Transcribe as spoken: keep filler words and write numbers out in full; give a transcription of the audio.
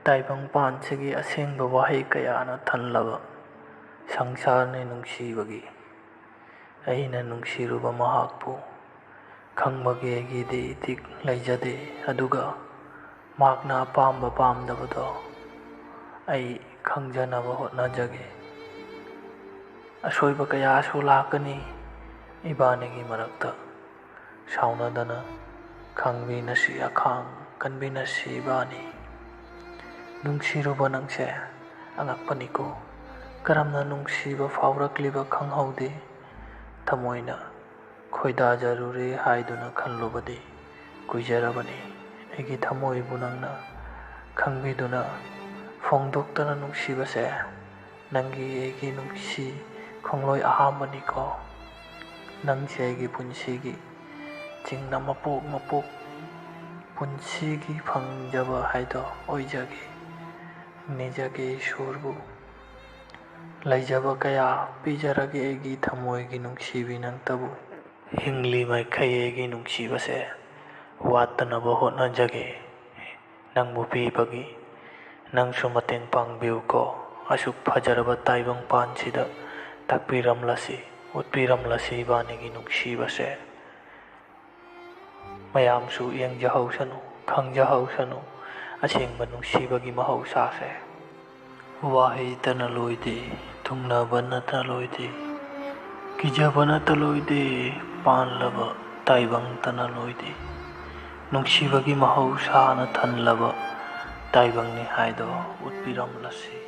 ꯇꯥꯏꯕꯪꯄꯥꯟꯁꯤꯒꯤ ꯑꯁꯦꯡꯕ ꯋꯥꯍꯩ ꯀꯌꯥꯅ ꯊꯜꯂꯕ ꯁꯪꯁꯥꯔꯅꯤ ꯅꯨꯡꯁꯤꯕꯒꯤ꯫ ꯑꯩꯅ ꯅꯨꯡꯁꯤꯔꯨꯕ ꯃꯍꯥꯛꯄꯨ ꯈꯪꯕꯒꯤ ꯑꯩꯒꯤꯗꯤ ꯏꯊꯤꯛ ꯂꯩꯖꯗꯦ, ꯑꯗꯨꯒ ꯃꯍꯥꯛꯅ ꯑꯄꯥꯝꯕ ꯄꯥꯝꯗꯕꯗꯣ ꯑꯩ ꯈꯪꯖꯅꯕ ꯍꯣꯠꯅꯖꯒꯦ꯫ ꯑꯁꯣꯏꯕ ꯀꯌꯥꯁꯨ ꯂꯥꯛꯀꯅꯤ ꯏꯕꯥꯅꯤꯒꯤ ꯃꯔꯛꯇ꯫ ꯁꯥꯎꯅꯗꯅ ꯈꯪꯕꯤꯅꯁꯤ, ꯑꯈꯥꯡ ꯀꯟꯕꯤꯅꯁꯤ ꯏꯕꯥꯅꯤ꯫ ꯅꯨꯡꯁꯤꯔꯨꯕ ꯅꯪꯁꯦ ꯑꯉꯛꯄꯅꯤꯀꯣ꯫ ꯀꯔꯝꯅ ꯅꯨꯡꯁꯤꯕ ꯐꯥꯎꯔꯛꯂꯤꯕ ꯈꯪꯍꯧꯗꯦ꯫ ꯊꯃꯣꯏꯅ ꯈꯣꯏꯗꯥꯖꯔꯨꯔꯦ ꯍꯥꯏꯗꯨꯅ ꯈꯜꯂꯨꯕꯗꯤ ꯀꯨꯏꯖꯔꯕꯅꯤ꯫ ꯑꯩꯒꯤ ꯊꯃꯣꯏꯕꯨ ꯅꯪꯅ ꯈꯪꯕꯤꯗꯨꯅ ꯐꯣꯡꯗꯣꯛꯇꯅ ꯅꯨꯡꯁꯤꯕꯁꯦ ꯅꯪꯒꯤ ꯑꯩꯒꯤ ꯅꯨꯡꯁꯤ ꯈꯣꯡꯂꯣꯏ ꯑꯍꯥꯟꯕꯅꯤꯀꯣ꯫ ꯅꯪꯁꯦ ꯑꯩꯒꯤ ꯄꯨꯟꯁꯤꯒꯤ ꯆꯤꯡꯅ ꯃꯄꯣꯛ ꯃꯄꯣꯛ ꯄꯨꯟꯁꯤꯒꯤ ꯐꯪꯖꯕ ꯍꯥꯏꯗꯣ ꯑꯣꯏꯖꯒꯦ꯫ ꯅꯤꯖꯒꯦ ꯏꯁꯣꯔꯕꯨ꯫ ꯂꯩꯖꯕ ꯀꯌꯥ ꯄꯤꯖꯔꯒꯦ ꯑꯩꯒꯤ ꯊꯃꯣꯏꯒꯤ ꯅꯨꯡꯁꯤꯕꯤ ꯅꯪꯇꯕꯨ꯫ ꯍꯤꯡꯂꯤ ꯃꯈꯩ ꯑꯩꯒꯤ ꯅꯨꯡꯁꯤꯕꯁꯦ ꯋꯥꯠꯇꯅꯕ ꯍꯣꯠꯅꯖꯒꯦ꯫ ꯅꯪꯕꯨ ꯄꯤꯕꯒꯤ ꯅꯪꯁꯨ ꯃꯇꯦꯡ ꯄꯥꯡꯕꯤꯌꯨꯀꯣ꯫ ꯑꯁꯨꯛ ꯐꯖꯔꯕ ꯇꯥꯏꯕꯪꯄꯥꯟꯁꯤꯗ ꯇꯥꯛꯄꯤꯔꯝꯂꯁꯤ, ꯎꯠꯄꯤꯔꯝꯂꯁꯤ ꯏꯕꯥꯅꯤꯒꯤ ꯅꯨꯡꯁꯤꯕꯁꯦ꯫ ꯃꯌꯥꯝꯁꯨ ꯌꯦꯡꯖꯍꯧꯁꯅꯨ, ꯈꯪꯖꯍꯧꯁꯅꯨ ꯑꯁꯦꯡꯕ ꯅꯨꯡꯁꯤꯕꯒꯤ ꯃꯍꯧꯁꯥꯁꯦ꯫ ꯋꯥꯍꯩꯇꯅ ꯂꯣꯏꯗꯦ, ꯊꯨꯡꯅꯕꯅꯇ ꯂꯣꯏꯗꯦ, ꯀꯤꯖꯕꯅꯇ ꯂꯣꯏꯗꯦ, ꯄꯥꯟꯂꯕ ꯇꯥꯏꯕꯪꯇꯅ ꯂꯣꯏꯗꯦ꯫ ꯅꯨꯡꯁꯤꯕꯒꯤ ꯃꯍꯧꯁꯥꯅ ꯊꯜꯂꯕ ꯇꯥꯏꯕꯪꯅꯤ ꯍꯥꯏꯗꯣ ꯎꯠꯄꯤꯔꯝꯂꯁꯤ꯫